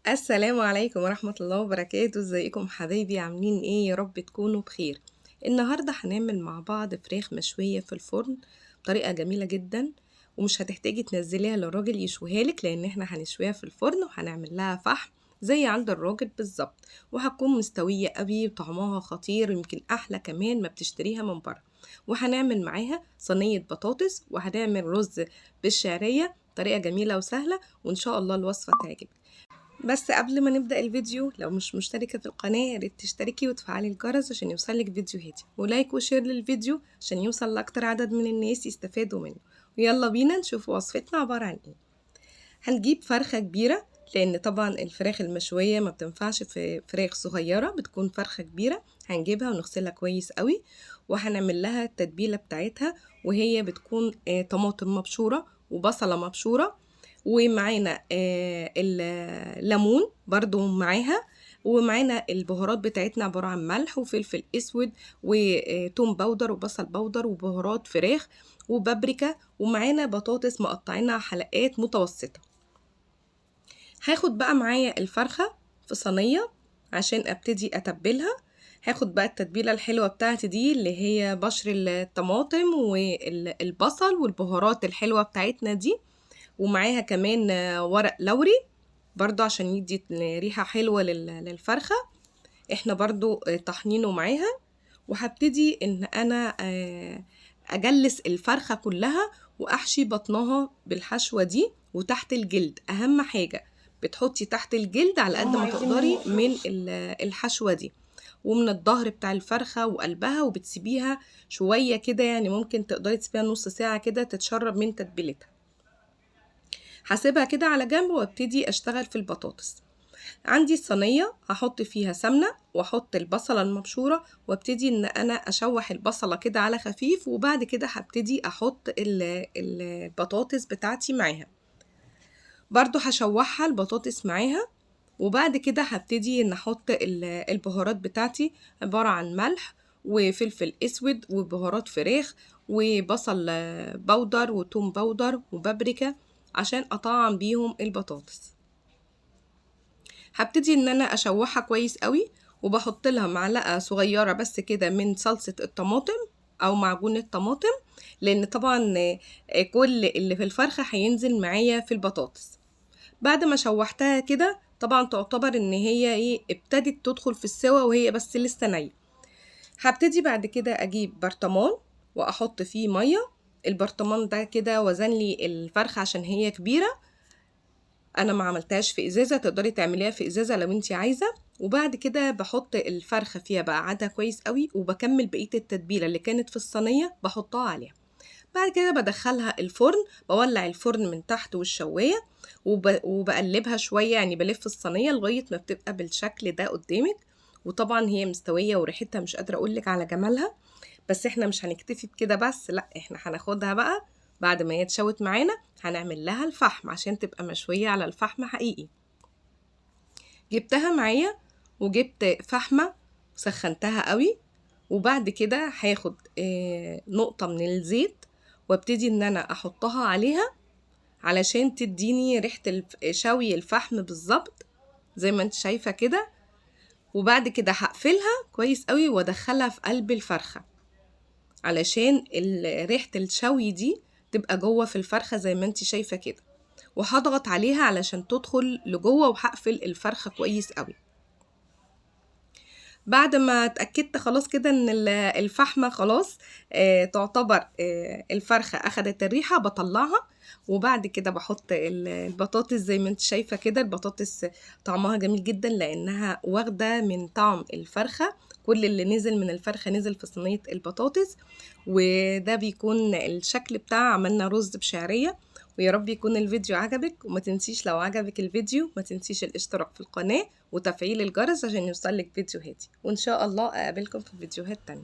السلام عليكم ورحمة الله وبركاته. ازيكم حبايبي؟ عاملين ايه؟ يا رب تكونوا بخير. النهاردة هنعمل مع بعض فراخ مشوية في الفرن بطريقة جميلة جدا، ومش هتحتاجي تنزليها للراجل يشويها لك، لان احنا هنشويها في الفرن وهنعمل لها فحم زي عند الراجل بالظبط، وهتكون مستوية قوي وطعمها خطير، يمكن احلى كمان ما بتشتريها من بره. وهنعمل معاها صينية بطاطس، وهنعمل رز بالشعرية بطريقة جميلة وسهلة، وان شاء الله الوصفة تعجبك. بس قبل ما نبدأ الفيديو، لو مش مشتركة في القناة يا ريت تشتركي وتفعلي الجرس عشان يوصلك فيديوهاتي، و like و share للفيديو عشان يوصل لأكتر عدد من الناس يستفادوا منه. ويلا بينا نشوف وصفتنا عبارة عن ايه. هنجيب فرخة كبيرة، لأن طبعا الفراخ المشوية ما بتنفعش في فراخ صغيرة، بتكون فرخة كبيرة. هنجيبها ونغسلها كويس قوي، وهنعمل لها التتبيلة بتاعتها، وهي بتكون طماطم مبشورة وبصلة مبشورة، ومعانا الليمون برضو معاها، ومعانا البهارات بتاعتنا عبارة عن ملح وفلفل اسود وتوم powder وبصل powder وبهارات فراخ وبابريكا، ومعانا بطاطس مقطعينها حلقات متوسطة. هاخد بقى معايا الفرخة في صينية عشان ابتدي اتبلها. هاخد بقى التتبيلة الحلوة بتاعتي دي اللي هي بشر الطماطم والبصل والبهارات الحلوة بتاعتنا دي، ومعاها كمان ورق لوري برضو عشان يدي ريحة حلوة للفرخة، احنا برضو طحنينه معاها. وهبتدي ان انا اجلس الفرخة كلها واحشي بطنها بالحشوة دي وتحت الجلد. اهم حاجة بتحطي تحت الجلد على قد ما تقدري من الحشوة دي، ومن الظهر بتاع الفرخة وقلبها، وبتسيبيها شوية كده، يعني ممكن تقدري تسيبيها نص ساعة كده تتشرب من تتبيلتها. هسيبها كده على جنب وابتدي اشتغل في البطاطس. عندي الصينية هحط فيها سمنة واحط البصلة المبشورة، وابتدي ان انا اشوح البصلة كده على خفيف، وبعد كده هبتدي احط البطاطس بتاعتي معاها، برضو هشوحها البطاطس معاها. وبعد كده هبتدي ان احط البهارات بتاعتي عبارة عن ملح وفلفل اسود وبهارات فراخ وبصل powder وتوم powder وبابريكا عشان اطعم بيهم البطاطس. هبتدي ان انا اشوحها كويس قوي، وبحط لها معلقه صغيره بس كده من صلصه الطماطم او معجون الطماطم، لان طبعا كل اللي في الفرخه هينزل معايا في البطاطس. بعد ما شوحتها كده طبعا تعتبر ان هي ايه ابتدت تدخل في السوا وهي بس لسه نيه. هبتدي بعد كده اجيب برطمان واحط فيه ميه. البرطمان ده كده وزن لي الفرخه عشان هي كبيره، انا ما عملتهاش في ازازه، تقدري تعمليها في ازازه لو انتي عايزه. وبعد كده بحط الفرخه فيها، بقعدها كويس قوي، وبكمل بقيه التتبيله اللي كانت في الصينيه بحطها عليها. بعد كده بدخلها الفرن، بولع الفرن من تحت والشوايه، وبقلبها شويه، يعني بلف الصينيه لغايه ما بتبقى بالشكل ده قدامك. وطبعا هي مستويه وريحتها مش قادره اقولك على جمالها. بس احنا مش هنكتفي بكده بس، لا احنا هناخدها بقى بعد ما هي اتشوت معانا هنعمل لها الفحم عشان تبقى مشوية على الفحم حقيقي. جبتها معايا وجبت فحمة وسخنتها قوي، وبعد كده هاخد نقطة من الزيت وابتدي ان انا احطها عليها علشان تديني ريحة شوي الفحم بالظبط زي ما انت شايفة كده. وبعد كده هقفلها كويس قوي وادخلها في قلب الفرخة علشان ريحة الشوي دي تبقى جوه في الفرخة زي ما انت شايفة كده. وهضغط عليها علشان تدخل لجوه، وهقفل الفرخة كويس قوي. بعد ما اتأكدت خلاص كده ان الفحمة خلاص، تعتبر، الفرخة اخدت الريحة، بطلعها. وبعد كده بحط البطاطس زي ما انت شايفة كده. البطاطس طعمها جميل جدا لانها واخدة من طعم الفرخة، كل اللي نزل من الفرخة نزل في صينية البطاطس، وده بيكون الشكل بتاع عملنا رز بشعرية. ويا رب يكون الفيديو عجبك، وما تنسيش لو عجبك الفيديو ما تنسيش الاشتراك في القناة وتفعيل الجرس عشان يوصلك فيديوهاتي، وإن شاء الله أقابلكم في فيديوهات تانية.